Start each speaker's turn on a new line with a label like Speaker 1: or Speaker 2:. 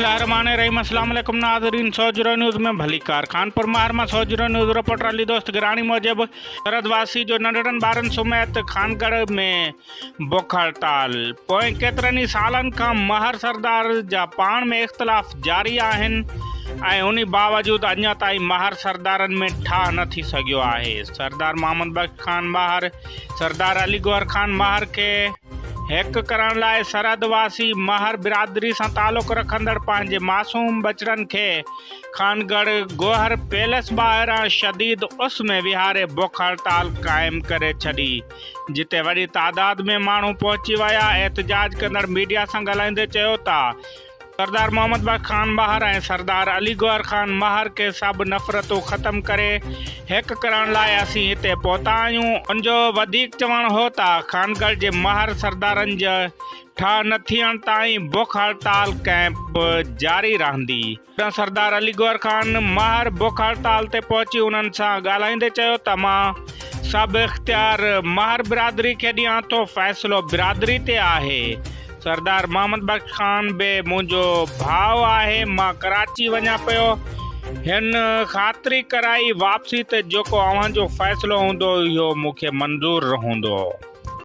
Speaker 1: الله الرحمٰن الرحيم اسلام عليڪم ناظرين سوجهرو نيوز ۾ ڀليڪار خانپور مهر مان سوجهرو نيوز رپورٽر علي دوست گراڻي موجب سرحد واسي جو ننڍڙن ٻارن سميت خانڳڙهه ۾ بک هڙتال پوئين ڪيترن ئي سالن کان مهر سردار جا پاڻ ۾ اختلاف جاري آهن ۽ انهي باوجود اڃا تائين مهر سردارن ۾ ٺاهه نه ٿي سگهيو آهي سردار محمد بخش خان مهر سردار علي گوهر خان مهر کي هڪ ڪرڻ لاء سرحد واسي مهر برادري سان تعلق رکندڙ پنهنجي معصوم ٻچڙن کي خانڳڙهه گوهر پيلس ٻاهران شديد اس ۾ ويهاري بک هڙتال قائم ڪري ڇڏي جتي وڏي تعداد ۾ ماڻهو پهچي ويا احتجاج ڪندڙ ميڊيا سان ڳالهائيندي چيو ته سردار محمد بخش خان مهر ۽ سردار علي گوهر خان مهر کي سڀ نفرتون ختم ڪري هڪ ڪرڻ لاء اسين هتي پهتا آهيون. ان جو وڌيڪ چوڻ هو ته خانڳڙهه جي مهر سردارن جي ٺاهه نه ٿيڻ تائين بک هڙتال ڪئمپ جاري رهندي. هوڏانهن سردار علي گوهر خان مهر بک هڙتال تي پهچي انهن سان ڳالهائيندي چيو ته مان سڀ اختيار مهر برادري کي ڏيان ٿو، فيصلو برادري تي آهي، سردار محمد بخش خان به منهنجو ڀاء آهي، مان ڪراچي وڃان پيو، هن خاطري ڪرائي واپسي تي جيڪو اوهان جو فيصلو هوندو اهو مون کي منظور هوندو.